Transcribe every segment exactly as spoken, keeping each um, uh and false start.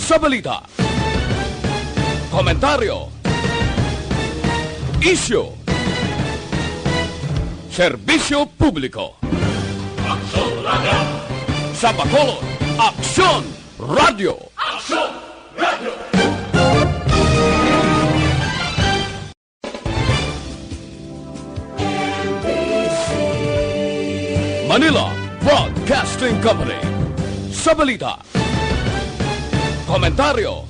Sa balita, komentaryo, isyu, serbisyo publiko. Aksyon Radyo. Sa Bacolod, Aksyon Radyo. Aksyon Radyo. Manila Broadcasting Company. Sa balita, komentaryo,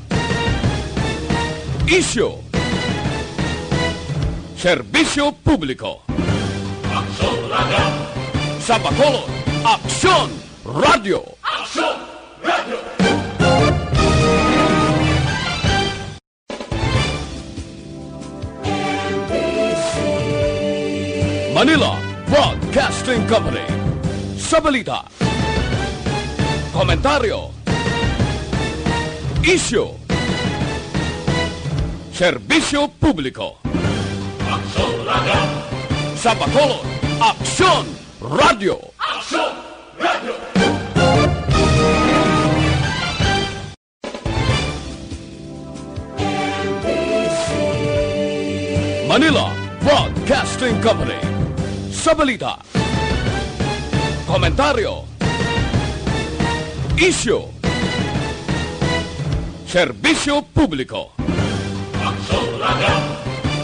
isyu, serbisyo publiko. Aksyon Radyo. Sa Bacolod, Aksyon Radyo. Aksyon Radyo. Manila Broadcasting Company. Sa balita, komentaryo, isyu, serbisyo publiko. Aksyon Radyo. Sa Bacolod, Aksyon Radyo. Aksyon Radyo. Manila Broadcasting Company. Sa balita, komentaryo, isyu, serbisyo publiko. Aksyon Radyo.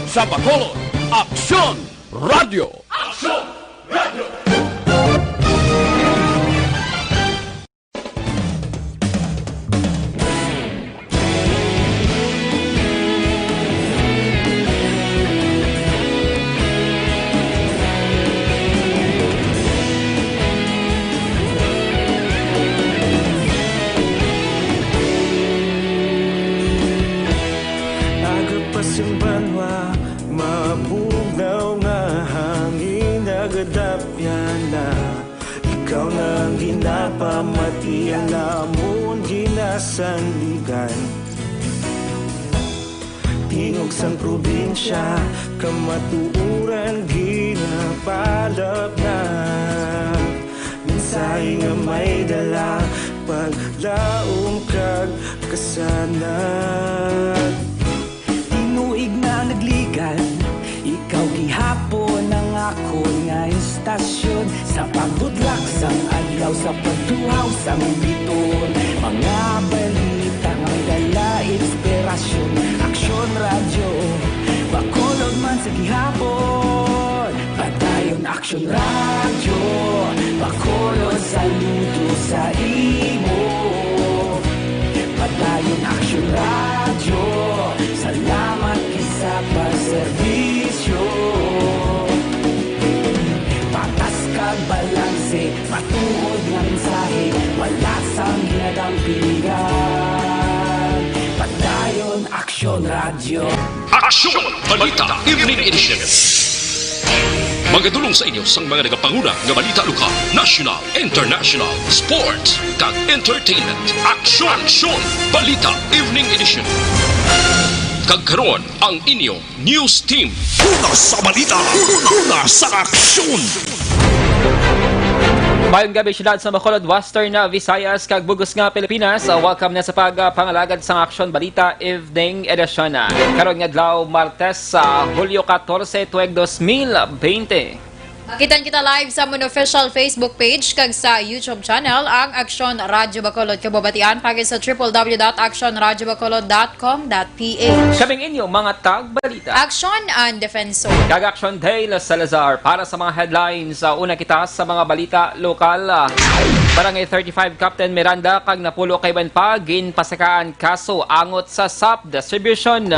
Sa Bacolod, Aksyon Radyo. Aksyon Radyo. Agapasimbanwa, mabugnaw nga hangin, nagadapyan na. Ikaw na ang ginapamati, ang amon ginasandigan. Tingog sang probinsya, kamatuoran ginapalapnag. Mensahe nga may dala, paglaom kag kasanag. Tinuig na nagligan, ikaw gihapon ang akon nga istasyon. Sa pagbutlak sang adlaw, sa pagtuhaw sang biton, mga balita nga may dala inspirasyon. Aksyon Radyo, Bacolod man sa gihapon. Padayon Aksyon Radyo, Bacolod, saludo sa imo. Padayon Aksyon Radyo, salamat gid sa pagserbisyo. Patas kag balanse, matuod nga mensahe, wala sang ginadampingan. Padayon Aksyon Radyo. Aksyon Balita Evening Edition. Magadulong sa inyo sang mga nagapanguna nga balita lokal, national, international, sports, kag entertainment. Aksyon, Aksyon Balita Evening Edition. Kag karon, ang inyo news team. Una sa balita, una sa aksyon. Mayong gabi, syudad sa Bacolod, Western Visayas, kag bug-os nga Pilipinas. Welcome na sa pagpangalagad sang Aksyon Balita Evening Edition. Karon nga adlaw, Martes, sa Hulyo katorse, tuig dos mil bente. Makitan kita live sa amon official Facebook page kag sa YouTube channel, ang Aksyon Radyo Bacolod. Kababatian, pagi sa triple W dot aksyon radyo bacolod dot com dot P H. Kaming inyo mga tagbalita. Aksyon and Defensor. Kag Aksyon Dale Salazar para sa mga headlines. Sa una kita sa mga balita lokal. Barangay thirty-five Captain Miranda kag napulo ka iban pa ginpasakaan kaso angot sa sap distribution.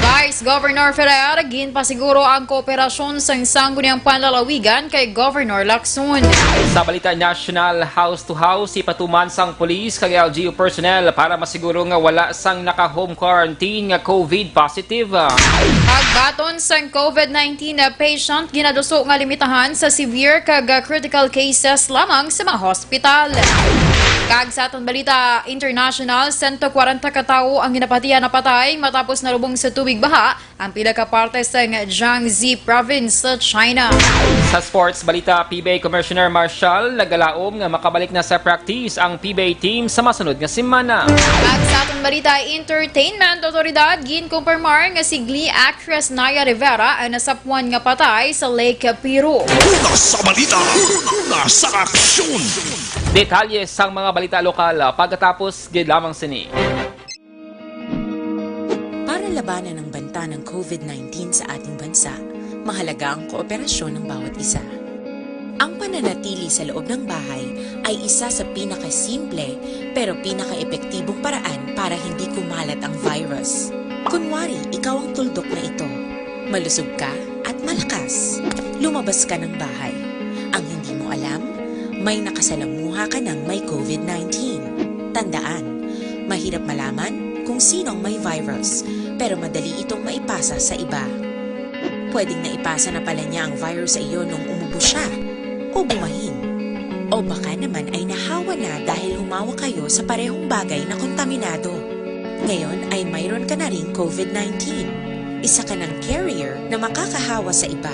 Vice Governor Ferrer ginpasiguro ang kooperasyon sang Sangguniang Panlalawigan kay Governor Lacson. Sa balita national, house to house ipatuman sang police kag L G U personnel para masiguro nga wala sang naka-home quarantine nga COVID positive. Pagbaton sang COVID nineteen na patient, ginaduso nga limitahan sa severe kag critical cases lamang sa mga hospital. Kag sa aton balita international, sento kwarenta ka tawo ang ginapatihan napatay matapos nalubong sa tubig baha ang pila ka parte sang Jiangxi Province sa China. Sa sports balita, P B A Commissioner Marshall nagalaom nga makabalik na sa practice ang P B A team sa masunod nga semana. Kag sa aton balita entertainment, otoridad ginkumpirmar nga si Glee actress Naya Rivera ang nasapuan nga patay sa Lake Piru. Una sa balita, una sa aksyon. Detalye sang mga balita lokal pagkatapos gid lamang sini. Para labanan ang banta ng COVID nineteen sa ating bansa, mahalaga ang kooperasyon ng bawat isa. Ang pananatili sa loob ng bahay ay isa sa pinakasimple pero pinakaepektibong paraan para hindi kumalat ang virus. Kunwari, ikaw ang tuldok na ito. Malusog ka at malakas. Lumabas ka ng bahay. Ang hindi mo alam, may nakasalamuha ka ng may COVID nineteen. Tandaan, mahirap malaman kung sino ang may virus, pero madali itong maipasa sa iba. Pwedeng naipasa na pala niya ang virus sa iyo nung umubo siya o bumahin. O baka naman ay nahawa na dahil humawak kayo sa parehong bagay na kontaminado. Ngayon ay mayroon ka na ring COVID nineteen. Isa ka ng carrier na makakahawa sa iba.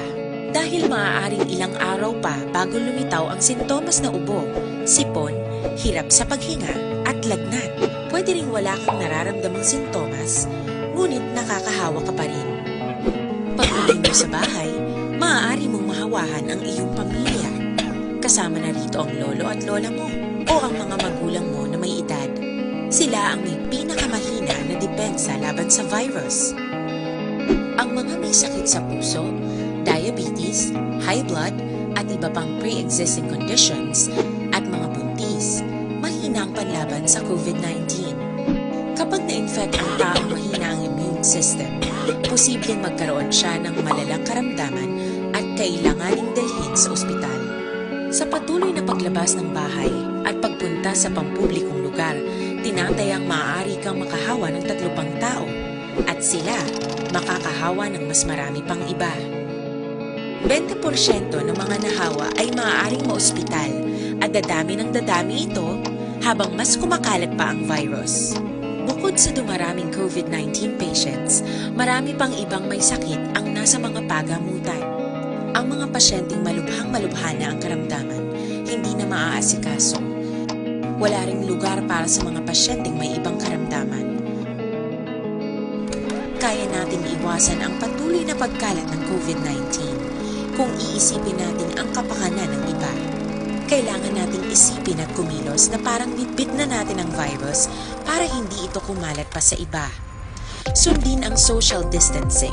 Dahil maaaring ilang araw pa bago lumitaw ang sintomas na ubo, sipon, hirap sa paghinga, at lagnat. Pwede ring wala kang nararamdamang sintomas, ngunit nakakahawa ka pa rin. Pag-uwi mo sa bahay, maaari mong mahawahan ang iyong pamilya, kasama na rito ang lolo at lola mo o ang mga magulang mo na may edad. Sila ang may pinakamahina na depensa laban sa virus. Ang mga may sakit sa puso, diabetes, high blood, at iba pang pre-existing conditions, at mga buntis, mahina ang panlaban sa COVID nineteen. Kapag na-infect ang taong mahina ang immune system, posibleng magkaroon siya ng malalang karamdaman at kailanganing dalhin sa ospital. Sa patuloy na paglabas ng bahay at pagpunta sa pampublikong lugar, tinatayang maaari kang makahawa ng tatlo pang tao at sila makakahawa ng mas marami pang iba. Bente porsyento ng mga nahawa ay maaaring maospital at dadami ng dadami ito habang mas kumakalat pa ang virus. Bukod sa dumaraming COVID nineteen patients, marami pang ibang may sakit ang nasa mga pagamutan. Ang mga pasyenteng malubhang-malubha na ang karamdaman, hindi na maaasikaso. Wala ring lugar para sa mga pasyenteng may ibang karamdaman. Kaya nating iwasan ang patuloy na pagkalat ng COVID nineteen kung iisipin natin ang kapakanan ng iba. Kailangan nating isipin at kumilos na parang bitbit na natin ang virus para hindi ito kumalat pa sa iba. Sundin ang social distancing.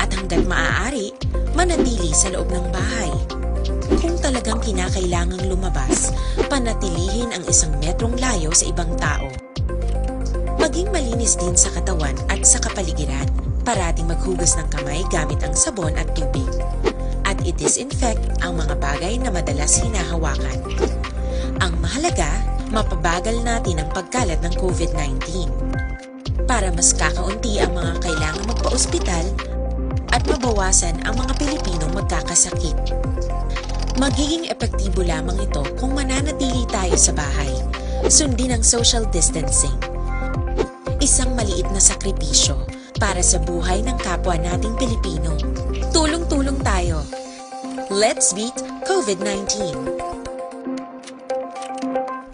At hanggat maaari, manatili sa loob ng bahay. Kung talagang kinakailangang lumabas, panatilihin ang isang metrong layo sa ibang tao. Maging malinis din sa katawan at sa kapaligiran. Parating maghugas ng kamay gamit ang sabon at tubig. At i-disinfect ang mga bagay na madalas hinahawakan. Ang mahalaga, mapabagal natin ang pagkalat ng COVID nineteen. Para mas kakaunti ang mga kailangang magpa-ospital at mabawasan ang mga Pilipinong magkakasakit. Magiging epektibo lamang ito kung mananatili tayo sa bahay. Sundin ang social distancing. Isang maliit na sakripisyo para sa buhay ng kapwa nating Pilipino. Tulong-tulong tayo. Let's beat COVID nineteen.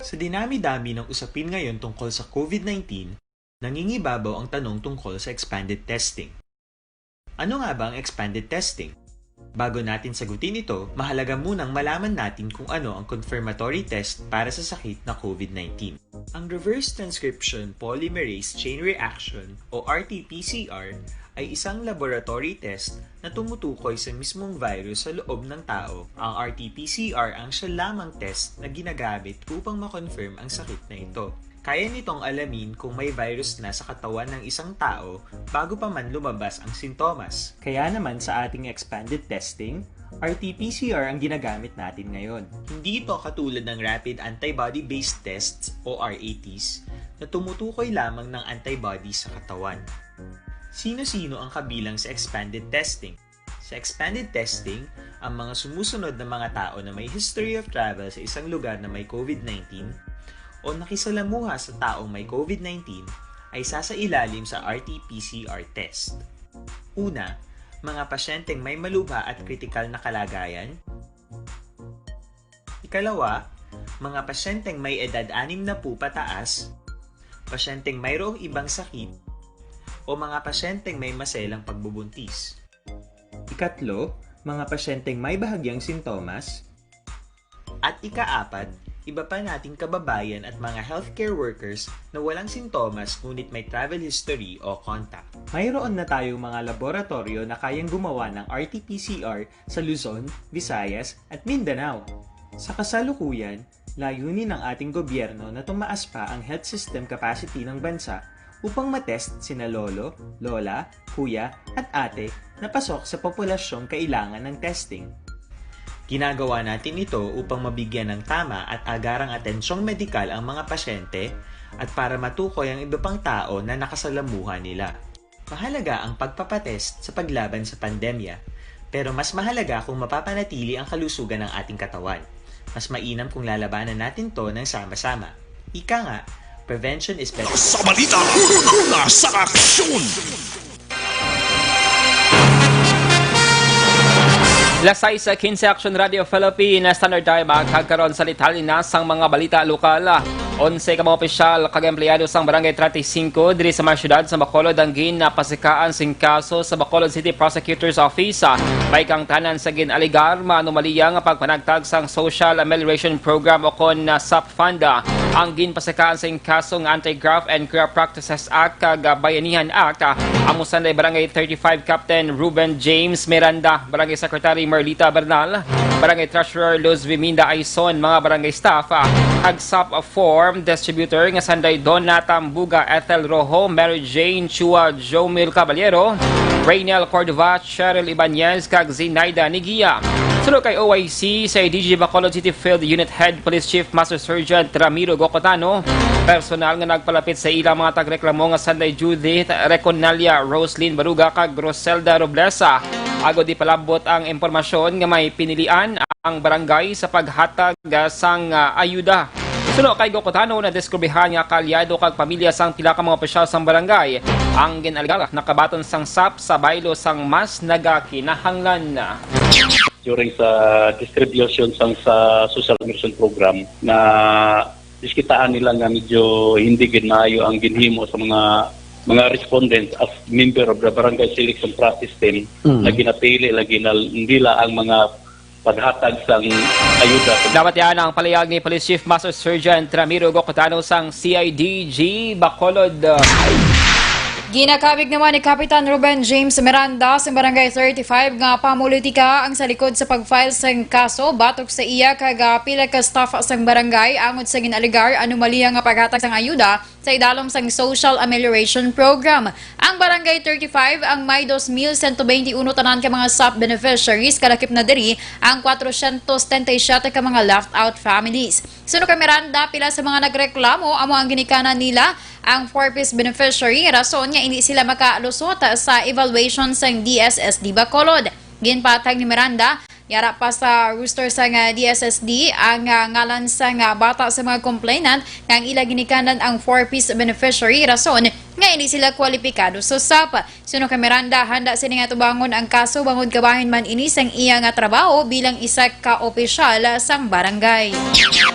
Sa dinami-dami ng usapin ngayon tungkol sa COVID nineteen, nangingibabaw ang tanong tungkol sa expanded testing. Ano nga ba ang expanded testing? Bago natin sagutin ito, mahalaga munang malaman natin kung ano ang confirmatory test para sa sakit na COVID nineteen. Ang reverse transcription polymerase chain reaction o R T P C R ay isang laboratory test na tumutukoy sa mismong virus sa loob ng tao. Ang R T P C R ang siya lamang test na ginagamit upang ma-confirm ang sakit na ito. Kaya nitong alamin kung may virus na sa katawan ng isang tao bago pa man lumabas ang sintomas. Kaya naman sa ating expanded testing, R T P C R ang ginagamit natin ngayon. Hindi ito katulad ng rapid antibody-based tests o R A Ts na tumutukoy lamang ng antibodies sa katawan. Sino-sino ang kabilang sa expanded testing? Sa expanded testing, ang mga sumusunod na mga tao na may history of travel sa isang lugar na may COVID nineteen o nakisalamuha sa taong may COVID nineteen ay sasailalim sa R T P C R test. Una, mga pasyenteng may malubha at kritikal na kalagayan. Ikalawa, mga pasyenteng may edad anim na po pataas, pasyenteng mayroong ibang sakit, o mga pasyenteng may maselang pagbubuntis. Ikatlo, mga pasyenteng may bahagyang sintomas. At ikaapat, iba pa nating kababayan at mga healthcare workers na walang sintomas ngunit may travel history o contact. Mayroon na tayong mga laboratoryo na kayang gumawa ng R T P C R sa Luzon, Visayas, at Mindanao. Sa kasalukuyan, layunin ng ating gobyerno na tumaas pa ang health system capacity ng bansa upang matest sina lolo, lola, kuya, at ate na pasok sa populasyong kailangan ng testing. Ginagawa natin ito upang mabigyan ng tama at agarang atensyong medikal ang mga pasyente at para matukoy ang iba pang tao na nakasalamuha nila. Mahalaga ang pagpapatest sa paglaban sa pandemya, pero mas mahalaga kung mapapanatili ang kalusugan ng ating katawan. Mas mainam kung lalabanan natin 'to ng sama-sama. Ika nga, prevention is better. Sa balita, una sa aksyon. Lasay sa quince Action Radio Philippines, Standard Time, kag karon sa detalye na sang mga balita lokal. Onse ka mga opisyal kag empleyado sang Barangay thirty-five diri sa mga syudad sa Bacolod ang ginapasikaan sing kaso sa Bacolod City Prosecutor's Office. May kang tanan sa gin-alegar nga anomalya nga pagpanagtag sang Social Amelioration Program o kon, ah, SAP Fund, ah, ang ginpasikaan sing kaso nga Anti-Graft and Corrupt Practices Act kag, ah, Bayanihan Act, ah, amo sanday Barangay thirty-five Captain Ruben James Miranda, Barangay Secretary Merlita Bernal, Barangay Treasurer Luz Viminda Aison, mga barangay staff, ah, kag SAP form distributor nga sanday Donna Tambuga, Ethel Rojo, Mary Jane Chua, Jomil Caballero, Raynel Cordova, Cheryl Ibanez, kag Zinaida Nigia. Suno kay O I C, sa D G Bacolod City Field Unit Head Police Chief Master Sergeant Ramiro Gocotano, personal nga nagpalapit sa ilang mga tagreklamo nga sanday Judith Reconalia, Roslyn Baruga, kag Roselda Roblesa, agod ipalabot ang impormasyon nga may pinilian ang barangay sa paghatag, ah, sang, ah, ayuda. Suno kay Gocotano, nadiskubrihan nga kaalyado kag pamilya sang pila ka mga opisyal sang barangay ang gin-alegar nakabaton sang SAP sa baylo sang mas nagakinahanglan. During sa distribution sang sa social immersion program, na diskitaan nila nga medyo hindi gid maayo ang ginhimo sa mga, mga respondents as member of the barangay selection process team. Mm. Na ginapili lagi na nila ang mga paghatag sang ayuda. Dapat yan ang palihag ni Police Chief Master Sergeant Ramiro Gocotano sang C I D G Bacolod. Ginakabig naman ni Kapitan Ruben James Miranda sa Barangay thirty-five nga pamulitika ang sa likod sa pag-file sang kaso batok sa iya kag, ah, pila ka staff sang barangay angod sa gin-alegar anomalya nga paghatag sang ayuda sa idalom sang Social Amelioration Program. Ang Barangay thirty-five ang may dos mil sento beintiuno tanan ka mga SAP beneficiaries, kalakip na diri ang kwatrosyentos setenta y siyete ka mga left out families. Suno kay Miranda, pila sa mga nagreklamo amo ang ginikanan nila ang four Ps beneficiary, rason nga hindi sila makalusot sa evaluation sang D S S D Bacolod. Ginpatag ni Miranda, yara pa sa roster sang D S S D ang, ah, ngalan sang, ah, bata sa mga complainant nga ang ila ginikanan ang four Ps beneficiary, rason nga hindi sila kwalipikado sa SAP. Suno kay Miranda, handa sini nga tubangon ang kaso bangod kabahin man ini sang iya nga trabaho bilang isa ka opisyal sang barangay.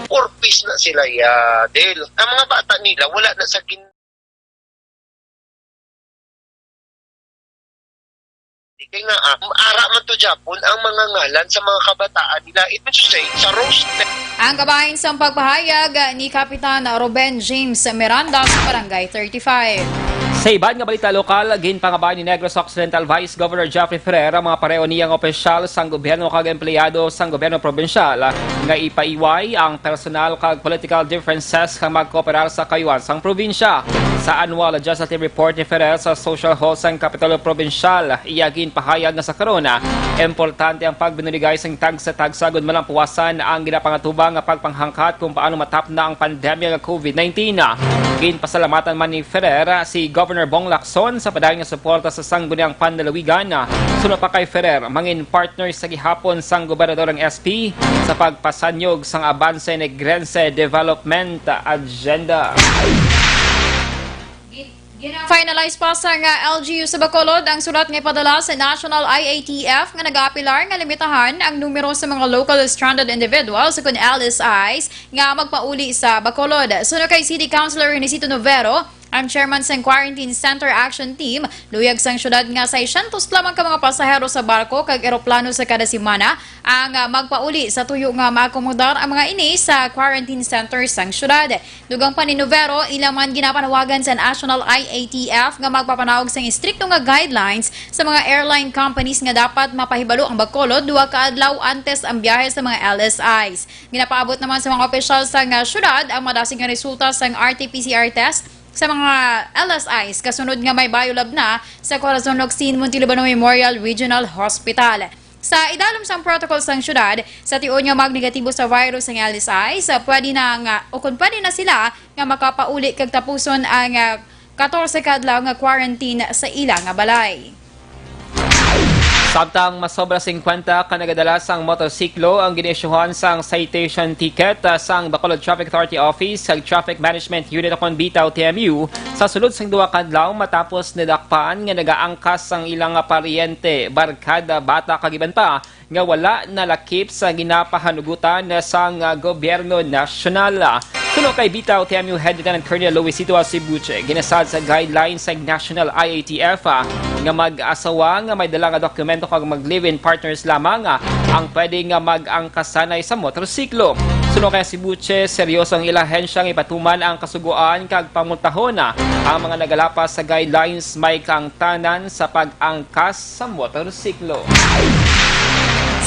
Four Ps na sila, ya, Del. Ang mga bata nila, wala na sa gin-, kay nga, ah, ara man to Japon ang mga ngalan sa mga kabataan nila. It means to say, sa roster. Ang kabahin sang pagpahayag ni Kapitan Ruben James Miranda sa Barangay thirty-five. Sa iban nga balita lokal, ginpangabay ni Negros Occidental Vice Governor Jeffrey Ferrer ang mga pareho niyang opisyal sang gobyerno kag empleyado sang gobyerno probinsyal nga ipaiway ang personal kag political differences kag magkooperar sa kaayuhan sang probinsya. Sa annual legislative report ni Ferrer sa Social Hall sang Kapitolyo Probinsyal, iya ginpahayag nga sa karon, importante ang pagbinuligay sang tagsa-tagsa agud malampuwasan ang ginapangatubang nga pagpanghangkat kung paano matapna ang pandemya nga COVID nineteen. Ginpasalamatan man ni Ferrer si Governor Bong Lacson sa padayon nga suporta sa Sangguniang Panlalawigan. Suno pa kay Ferrer, mangin partner sa gihapon sang gobernador ang S P sa pagpasanyog sang abanse ni Negrense Development Agenda. Gina-finalize pa sang, ah, L G U sa Bacolod ang sulat nga ipadala sa National I A T F nga nagaapelar nga limitahan ang numero sa mga local stranded individuals, ukon L S Is, nga magpauli sa Bacolod. Suno kay City Councilor Renesito Novero, ang chairman sang Quarantine Center Action Team, luyag sang syudad nga seiscientos lamang ka mga pasahero sa barko kag eroplano sa kada semana ang, ah, magpauli sa tuyo nga maakomodar ang mga ini sa quarantine center sang syudad. Dugang pa ni Novero, ila man ginapanawagan sa National I A T F nga magpapanaog sang istrikto nga guidelines sa mga airline companies nga dapat mapahibalo ang Bacolod duha ka adlaw antes ang biyahe sa mga L S Is. Ginapaabot naman sa mga opisyal sang, ah, syudad ang madasig nga resulta sang R T P C R test sa mga L S Is, kasunod nga may biolab na sa Corazon Locsin Montelibano Memorial Regional Hospital. Sa idalom sang protocol sang syudad, sa tion nga magnegatibo sa virus ang L S Is, pwede na nga, o kung pwede na sila nga makapauli kag tapuson ang, ah, katorse ka adlaw nga quarantine sa ila nga balay. Samtang masobra singkwenta ka nagadala sang motorsiklo ang giniisyuhan sang citation ticket, ah, sang Bacolod Traffic Authority Office kag Traffic Management Unit, ukon bitaw T M U, sa sulod sang duha ka adlaw matapos nadakpan nga nagaangkas ang ilang paryente, barkada, bata kag iban pa nga wala nalakip sa ginapahanugutan sang gobyerno nasyonal. Suno kay bitaw T M U Head Lieutenant Colonel Luisito Asibuche, ginasad sa guidelines sang National I A T F, ah, nga mag-asawa nga may dala nga dokumento kag mag-live-in partners lamang, ah, ang pwede nga mag-angkasanay sa motorsiklo. Suno kay Asibuche, seryoso ang ila ahensya nga ipatuman ang kasugoan kag pamultahon, ah, ang mga nagalapas sa guidelines may kaangtanan sa pag-angkas sa motorsiklo.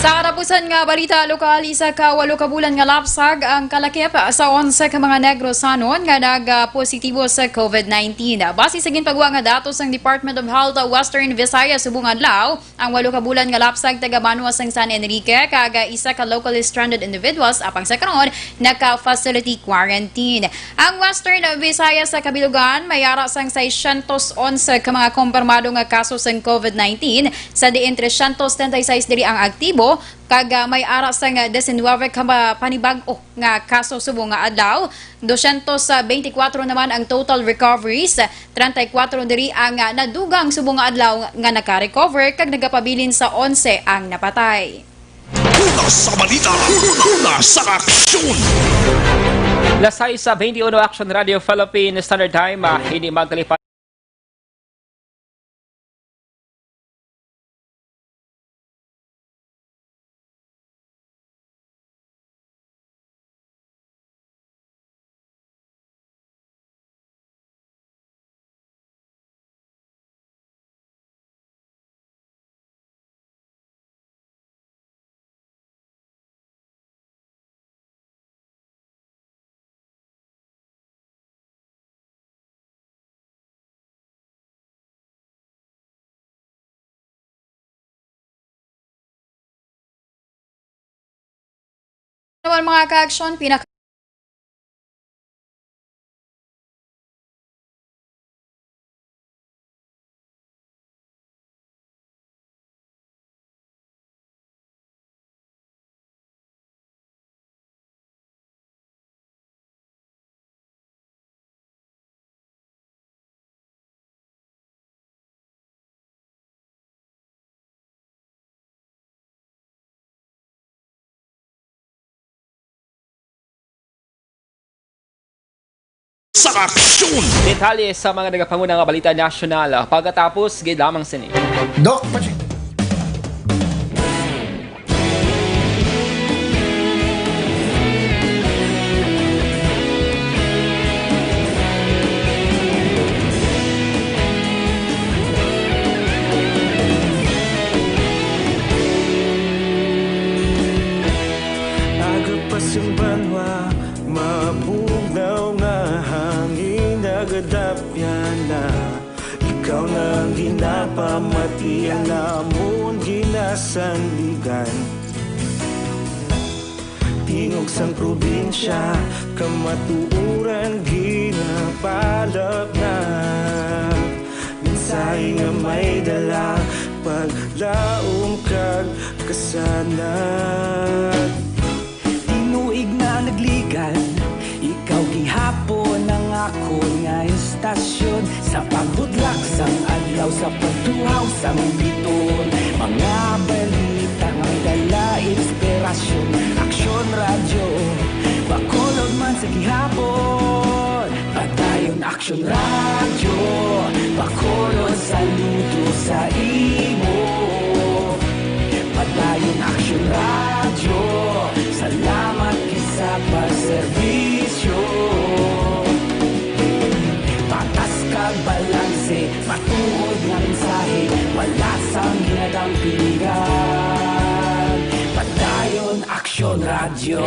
Sa katapusan nga balita lokal, isa ka walo ka bulan nga lapsag ang kalakip sa onse ka mga Negrosanon nga nagpositibo sa COVID nineteen. Base sa ginpagwa nga datos sang Department of Health Western Visayas subong adlaw, ang walo ka bulan nga lapsag taga banwa sang San Enrique kag isa ka locally stranded individuals, apang sa karon naka-facility quarantine. Ang Western Visayas sa kabilugan may ara sang seiscientos onse ka mga kumpirmado nga kaso sang COVID nineteen, sa diin trescientos setenta y seis diri ang aktibo, kag, ah, may ara sang diecinuebe ka ma-, panibag-o nga kaso subong nga adlaw. Doscientos veinticuatro naman ang total recoveries, treinta y cuatro diri ang, ah, nadugang subong nga adlaw nga naka-recover, kag nagapabilin sa onse ang napatay. Una sa balita, una sa aksyon. Las sais sa twenty-one, Action Radio Philippine Standard Time, ah, hindi magkalipat. Naman, mga ka-action, pinaka- Sa aksyon. Detalye sa mga nagapanguna nga balita nasyonal pagkatapos gid lamang sini. Doc Pacheco. Aga pa sing banwa, mabugnaw nga hangin, nagadapyan na. Ikaw na ang ginapamati, ang amon ginasandigan. Tingog sang probinsya, kamatuoran ginapalapnag. Mensahe nga may dala, paglaom kag kasanag. Tinuig na nagligan, ikaw gihapon ang akon nga istasyon. Sa pagbutlak sang adlaw, sa pagtuhaw sang bituon, mga balita nga may dala inspirasyon. Aksyon Radyo, Bacolod man sa gihapon. Padayon Aksyon Radyo, Bacolod, saludo sa imo. Padayon Aksyon Radyo, salamat gid sa pagserbisyo. Patas kag balanse, matuod nga mensahe, wala sang ginadampigan. Padayon Aksyon Radyo.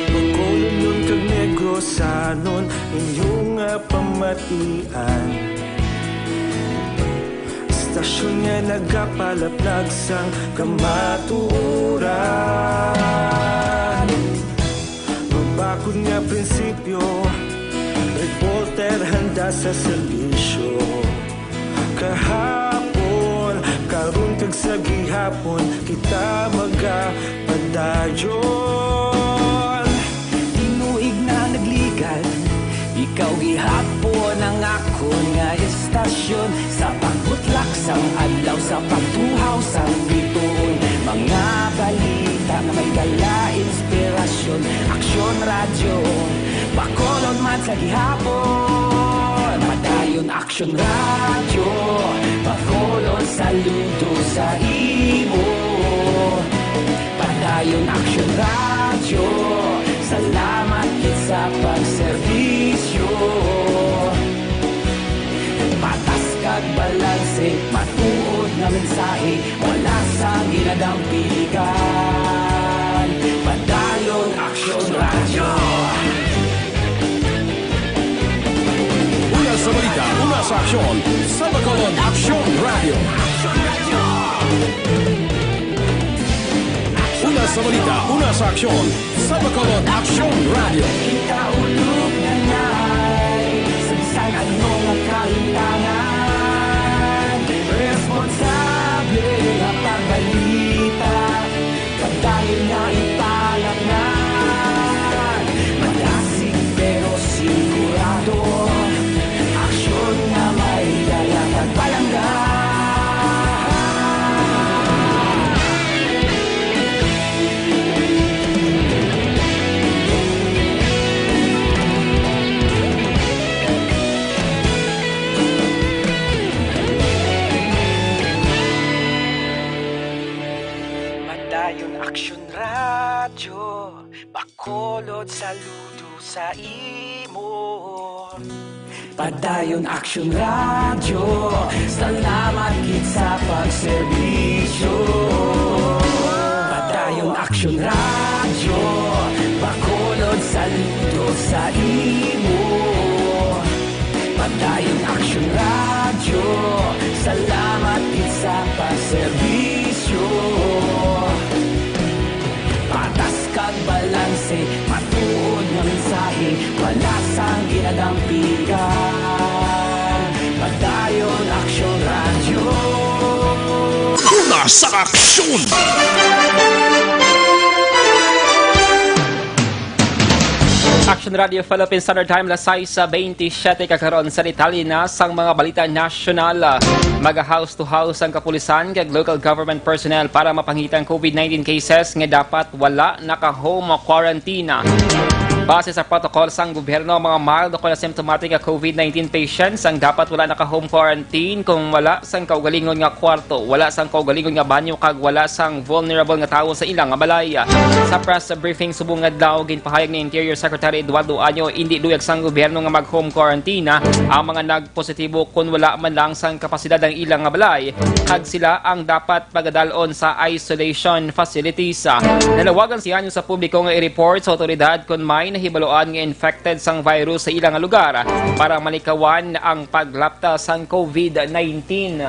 Bacolodnon kag Negrosanon, inyo nga pamatian. Istasyon nga nagapalaplag sang kamatuoran. Mabakod nga prinsipyo, reporter handa sa serbisyo. Kahapon, karon kag sa gihapon, kita magapadayon. Tinuig na nagligan, ikaw gihapon ang akon nga istasyon. Sa pagbutlak sang adlaw, sa pagtuhaw sang bituon, mga balita nga may dala inspirasyon. Aksyon Radyo, Bacolod man sa gihapon. Padayon Aksyon Radyo, Bacolod, saludo sa imo. Padayon Aksyon Radyo, salamat gid sa pagserbisyo. Patas kag balanse, matuod nga mensahe, wala sang ginadampigan. Padayon Aksyon Radyo. Una sa balita, una sa aksyon, sa Bacolod Aksyon Radyo. Una sa balita, una sa aksyon, sa Bacolod Aksyon Radyo. Kita ulog na nay, sa bisan ano nga kalimtangan, responsable nga pagbalita. Padayon nga ipalapngan, malasig pero sigurado. Aksyon nga may dala kag palangga. Padayon Aksyon Radyo, Bacolod, saludo sa imo. Padayon Aksyon Radyo, salamat gid sa pagserbisyo. Padayon Aksyon Radyo, Bacolod, saludo sa imo. Padayon Aksyon Radyo, salamat gid sa pagserbisyo. Patas kag balanse, matuod nga mensahe, wala sang ginadampigan. Padayon Aksyon Radyo. Una sa aksyon! Action Radio Philippine Standard Time, alas sais bentisiete ka karon. Sa detalye na sang mga balita nasyonal, maga-house to house ang kapulisan kag local government personnel para mapangita ang COVID nineteen cases nga dapat wala naka-home quarantine. Base sa protocol sang gobyerno, mga mild o kon asymptomatic nga COVID nineteen patients ang dapat wala naka-home quarantine kung wala sang kaugalingon nga kwarto, wala sang kaugalingon nga banyo, kag wala sang vulnerable nga tawo sa ilang nga balay. Sa press briefing subong nga adlaw, ginpahayag ni Interior Secretary Eduardo Año, indi luyag sang gobyerno nga mag-home quarantine ang mga nagpositibo kon wala man lang sang kapasidad ang ilang nga balay, kag sila ang dapat pagadal-on sa isolation facilities. Nanawagan si Año sa publiko nga i-report sa awtoridad kon may hibaluan nga infected sang virus sa ila nga lugar para malikawan ang paglapta sang COVID nineteen.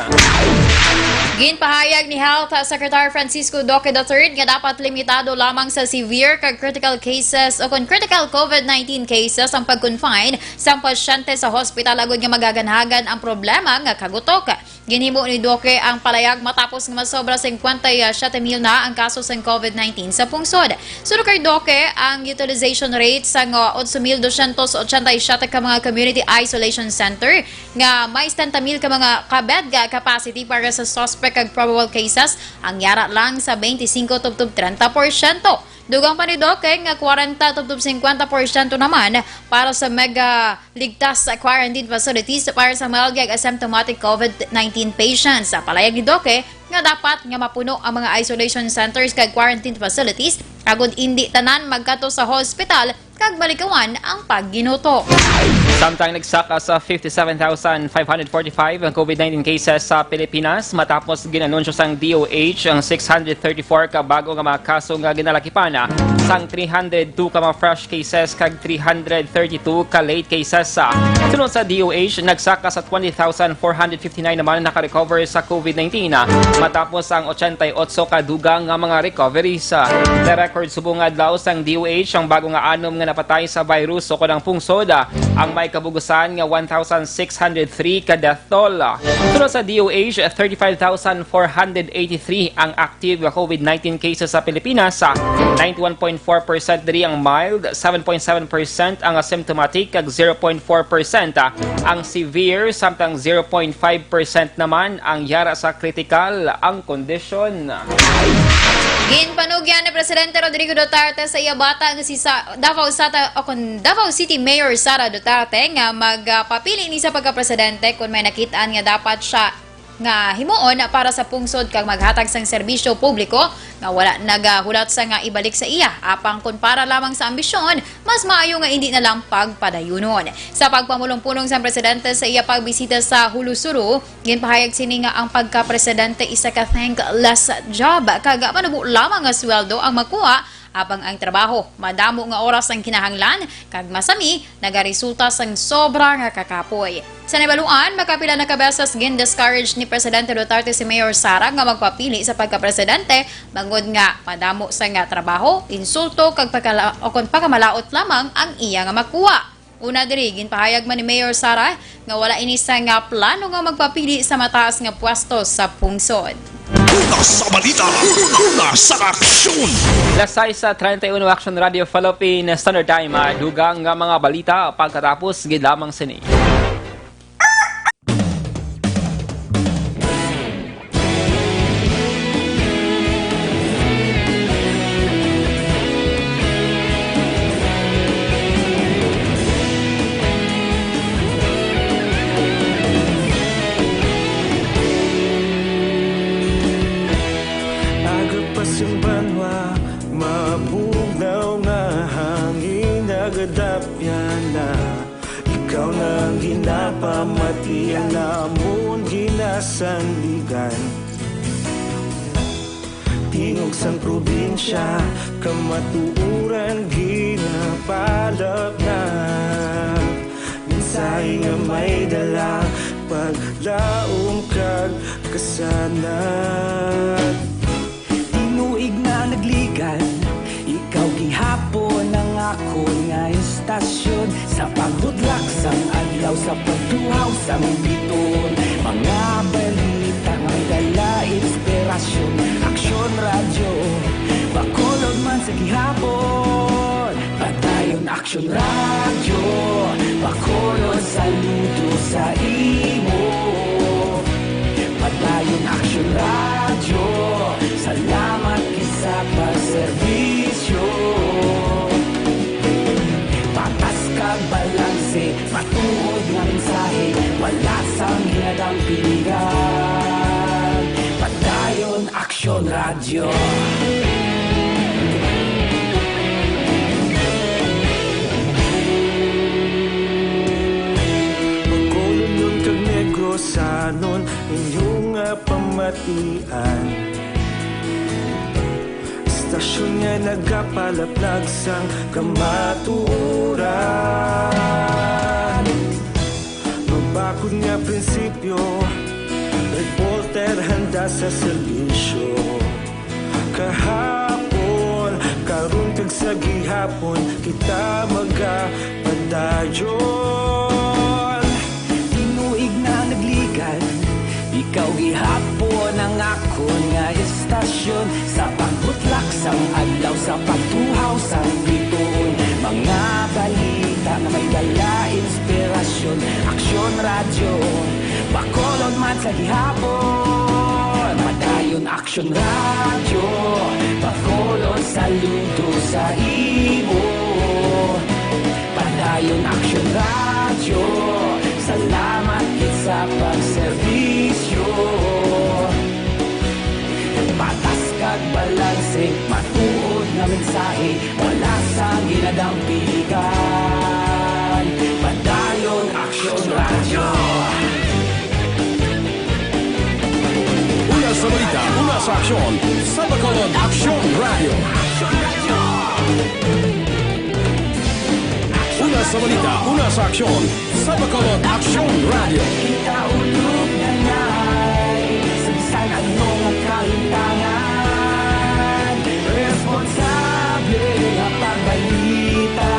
Ginpahayag ni Health Secretary Francisco Duque the third nga dapat limitado lamang sa severe kag critical cases o kon critical COVID nineteen cases ang pag-confine sang pasyente sa hospital agud nga magaganhagan ang problema nga kagutok. Ginhimo ni Duque ang palayag matapos nga masobra singkwenta y siyete mil na ang kaso sang COVID nineteen sa pungsod. Suno kay Duque, ang utilization rate sang, uh, otso mil dosyentos ochenta y siyete ka mga community isolation center nga may setenta mil ka mga ka-bed nga capacity para sa suspect kag probable cases, ang yara lang sa twenty-five tubtob treinta porsyento. Dugang pa ni Duque nga kwarenta tubtob singkwenta porsyento naman para sa mega ligtas sa quarantine facilities para sa mild kag asymptomatic COVID nineteen patients. Sa palayag ni Duque nga dapat nga mapuno ang mga isolation centers kag quarantine facilities, agud indi tanan magkadto sa hospital kag malikawan ang pagginuto. Samtang nagsaka sa fifty-seven thousand five hundred forty-five ang COVID nineteen cases sa Pilipinas matapos ginanunsyo sang D O H ang six hundred thirty-four ka bago nga mga kaso nga ginalakipan sang three hundred two ka mga fresh cases kag three hundred thirty-two ka late cases. Suno sa D O H, nagsaka sa twenty thousand four hundred fifty-nine naman naka-recover sa COVID nineteen, matapos ang ochenta y otso ka dugang nga mga recoveries. Na-record subong nga adlaw sang D O H ang bago nga anom nga napatay sa virus ukon ang pungsod ang may kabugusan nga one thousand six hundred three ka death toll. Suno sa D O H, thirty-five thousand four hundred eighty-three ang active COVID nineteen cases sa Pilipinas. Ninety-one point four percent diri ang mild, seven point seven percent ang asymptomatic, kag zero point four percent ang severe, samtang zero point five percent naman ang yara sa kritikal ang kondisyon. Ginpanugyan ni Presidente Rodrigo Duterte sa iya bata nga si sa Davao Sata o kon Davao City Mayor Sara Duterte nga magpapili ni sa pagkapresidente kon may nakit-an nga dapat siya nga himuon para sa pungsod kag maghatag sang serbisyo publiko nga wala nagahulat sa nga ibalik sa iya. Apang kon para lamang sa ambisyon, mas maayo nga indi na lang pagpadayunon. Sa pagpamulong-pulong sang presidente sa iya pagbisita sa Hulusuru, ginpahayag sini nga ang pagkapresidente isa ka thankless job kag manubo lamang nga sweldo ang makuha, apang ang trabaho madamo nga oras ang kinahanglan kag masami nagaresulta sang sobra nga kakapoy. Sa nahibaluan, makapila na ka beses gin-discourage ni Presidente Duterte si Mayor Sara nga magpapili sa pagkapresidente, bangod nga madamo sa nga trabaho, insulto, kag pagkala-, o kon pagkamalaot lamang ang iya nga makuha. Una diri, ginpahayag man ni Mayor Sara nga wala ini sa nga plano nga magpapili sa mataas nga pwesto sa pungsod. Una sa balita, una sa aksyon. Las sais treinta y uno, Action Radio Philippine Standard Time. Ah, dugang nga mga balita pagkatapos gid lamang sini. Agapas ang banwa, mabugnaw nga hangin, nagadapyan na. Ikaw na ang ginapamati, ang amon ginasandigan. Tingog sang probinsya, kamatuoran ginapalapnap. Mensahe nga may dala, paglaom kag kasanag. Tinuig na nagligan, ikaw gihapon ang akon nga istasyon. Sa pagbudlak sang adlaw, sa pagtuhaw sang biton, mga balita may dala inspirasyon. Aksyon Radyo, Bacolod man sa gihapon. Padayon Aksyon Radyo, Bacolod, saludo sa imo. Padayon Aksyon Radyo, salamat gid sa pagserbisyo. Patas kag balanse, matuod nga mensahe, wala sang ginadampingan. Padayon Aksyon Radyo. Bacolodnon kag Negrosanon, inyo nga pamatian. Hasta Istasyon nga nagapalaplag sang kamatuoran. Mabakod nga prinsipyo, reporter handa sa serbisyo. Kahapon, karon kag sa gihapon, kita magapadayon. Tinuig na nagligan, ikaw gihapon ang akon nga istasyon. Sa pagbutlak sang adlaw, sa pagtuhaw sang bituon, mga balita nga may dala inspirasyon. Aksyon Radyo, Bacolod man sa gihapon. Padayon Aksyon Radyo, Bacolod, saludo sa imo. Padayon Aksyon Radyo, salamat gid sa pagserbisyo. Patas kag balanse, matuod nga mensahe, wala sang ginadampigan. Padayon Aksyon Radyo. Una sa balita, una sa aksyon, sa Bacolod Aksyon Radyo. Una sa balita, una sa aksyon, sa Bacolod Aksyon Radyo. Kita ulog na na'y sa bisan ano nga kahintangan. Responsable nga pagbalita,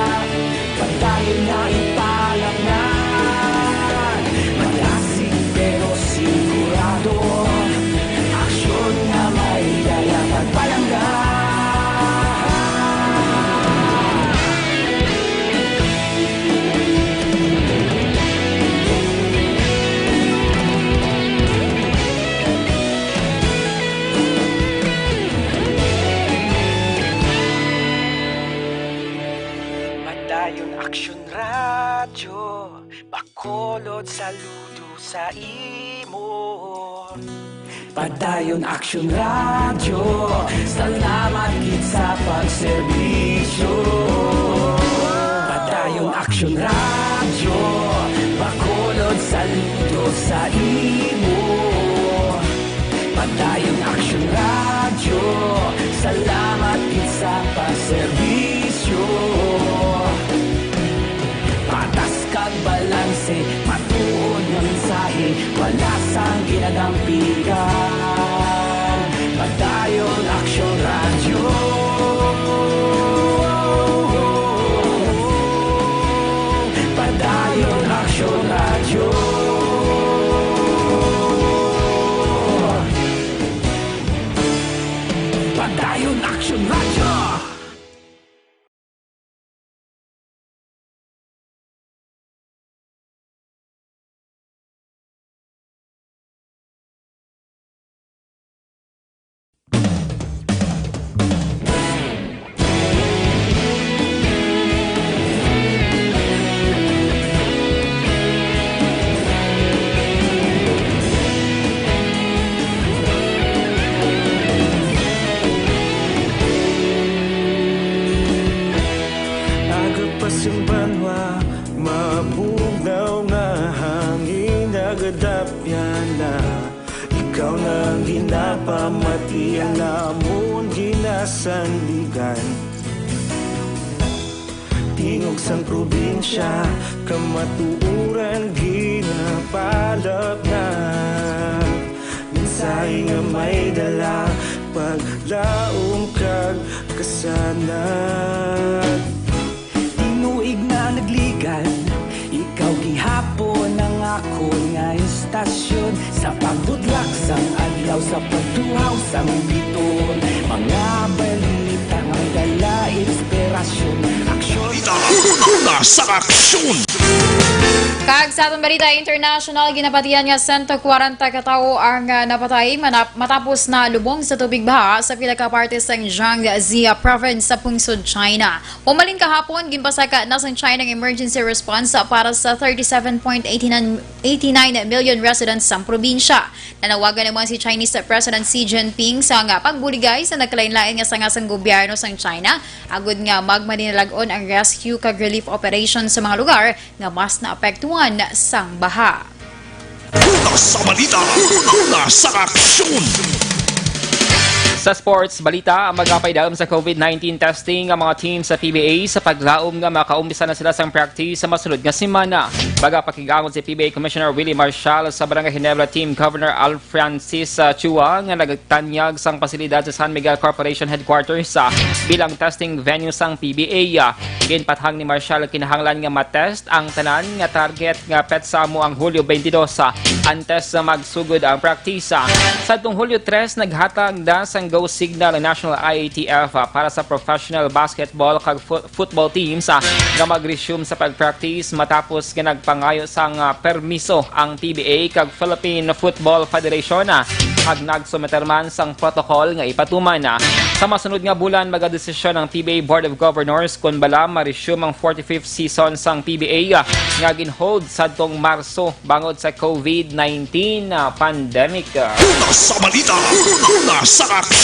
padayon nga ipalapnan. Malasig pero sigurado, aksyon nga may dala pagpalangga. Padayon Aksyon Radyo, Bacolod, saludo sa imo. Padayon Aksyon Radyo, salamat gid sa pagserbisyo. Padayon Aksyon Radyo, Bacolod, saludo sa imo. Padayon Aksyon Radyo, salamat gid sa pagserbisyo. Patas kag balanse, matuod nga mensahe, wala sang ginadampigan. Padayon Aksyon Radyo. Padayon Aksyon Radyo. Padayon Aksyon Radyo. Aga pa sing banwa, mabugnaw nga hangin nagadapyan na. Ikaw na ang ginapamati, ang namon ginasandigan. Tingog sang probinsya, kamatuoran ginapalapnag. Mensahe nga may dala, paglaom kag kasanag. Tinuig na nagligan, ikaw gihapon ang akon nga istasyon. Sa pagbutlak sang adlaw, sa pagtuhaw sang bituon, mga balita nga may dala inspirasyon, aksyon. Una sa aksyon. Kag sa aton balita international, ginapatihan nga sento kwarenta ka tawo ang, ah, napatay manap-, matapos na lubong sa tubig baha sa pila ka parte sang Jiangxia Province sa pungsod China. Humalin kahapon, ginpasaka na sang China ang emergency response para sa thirty-seven point eight nine, eight nine million residents sang probinsya. Nanawagan naman si Chinese President Xi Jinping sa nga pagbuligay sa nagkalain-lain nga sanga sang gobyerno sang China, agud nga magmadinalag-on ang rescue kag relief operation sa mga lugar nga mas naapektuhan sang baha. Una sa balita, una sa aksyon. Sa sports balita, magapay dayon sa COVID nineteen testing ang mga team sa P B A sa paglaom nga makaumpisa na sila sang practice sa masunod nga semana. Magapakig-angot si P B A Commissioner Willie Marshall sa Barangay Ginebra Team Governor Al Francis, ah, Chua nga nagtanyag sang pasilidad sa San Miguel Corporation Headquarters, ah, bilang testing venue sang P B A. Ginpatahang ni Marshall kinahanglan nga matest ang tanan nga target nga petsa amo ang Hulyo twenty-two, ah, antes sa magsugod ang praktisa. Sadtong Hulyo tres, naghatag na sang go signal ang National I A T F, ah, para sa professional basketball kag fo-, football teams, ah, nga mag-resume sa pag-practice matapos nga nagpangayo sang, ah, permiso ang P B A kag Philippine Football Federation, ah, kag nagsumiter man sang protocol nga ipatuman, ah. Sa masunod nga bulan, magadesisyon ang P B A Board of Governors kon bala ma-resume ang forty-fifth season sang P B A, ah, nga gin-hold sadtong Marso bangod sa COVID nineteen, ah, pandemic. Una sa balita, una sa aksyon.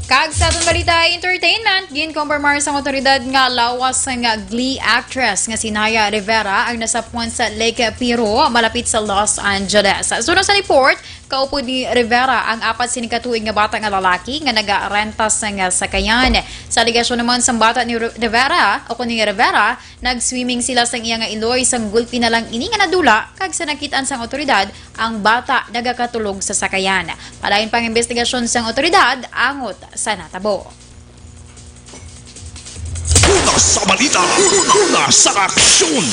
Kag sa aton balita, entertainment, ginkompormar sang awtoridad nga lawas nga Glee actress nga si Naya Rivera ang nasapwan sa Lake Piru, malapit sa Los Angeles. Suno sa report, kaupod ni Rivera ang apat sini ka tuig nga bata nga lalaki nga nagarenta sang sakayan. Sa alegasyon naman sang bata ni Ri-, Rivera, o kun ni Rivera, nag-swimming sila sang iya nga iloy, sang gulpi na lang ini nga nadula, kag sa nakit-an sang awtoridad, ang bata nagakatulog sa sakayan. Palain pang investigasyon sang awtoridad angot sa natabo. Una sa balita, una sa aksyon.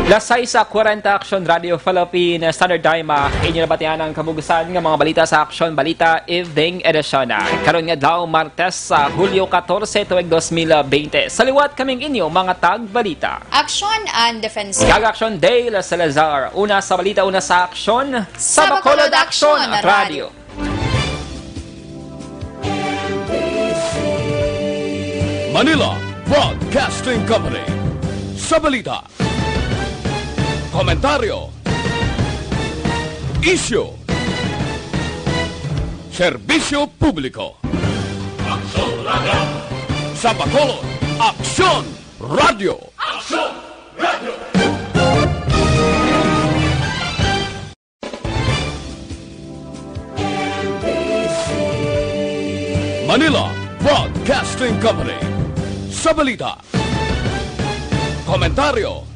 Las sais kwarenta, Aksyon Radio Philippine Standard Time, ah, inyo nabatian ang kabugusan nga mga balita sa Aksyon Balita Evening Edition, ah. Karon nga adlaw, Martes, sa Hulyo katorse, tuig dos mil bente. Sa liwat, kaming inyo mga tagbalita. Aksyon and Defense. Kag Aksyon Dale Salazar. Una sa balita, una sa aksyon. Sa Bacolod Aksyon Radio. Manila Broadcasting Company. Sa balita, komentaryo, isyu, serbisyo publiko. Aksyon Radio. Sa Bacolod, Aksyon Radio. Aksyon Radio. Manila Broadcasting Company. Sa balita, komentaryo,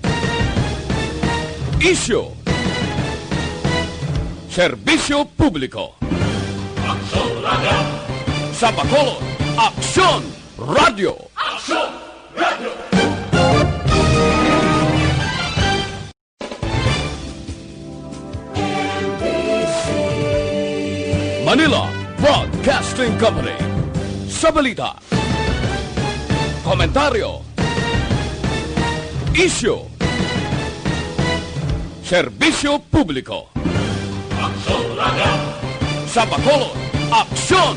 isyu, serbisyo publiko. Aksyon Radio. Sa Bacolod, Aksyon Radio. Aksyon Radio. Manila Broadcasting Company. Sa balita, komentaryo, isyu, serbisyo publiko. Aksyon Radio. Sa Bacolod, Aksyon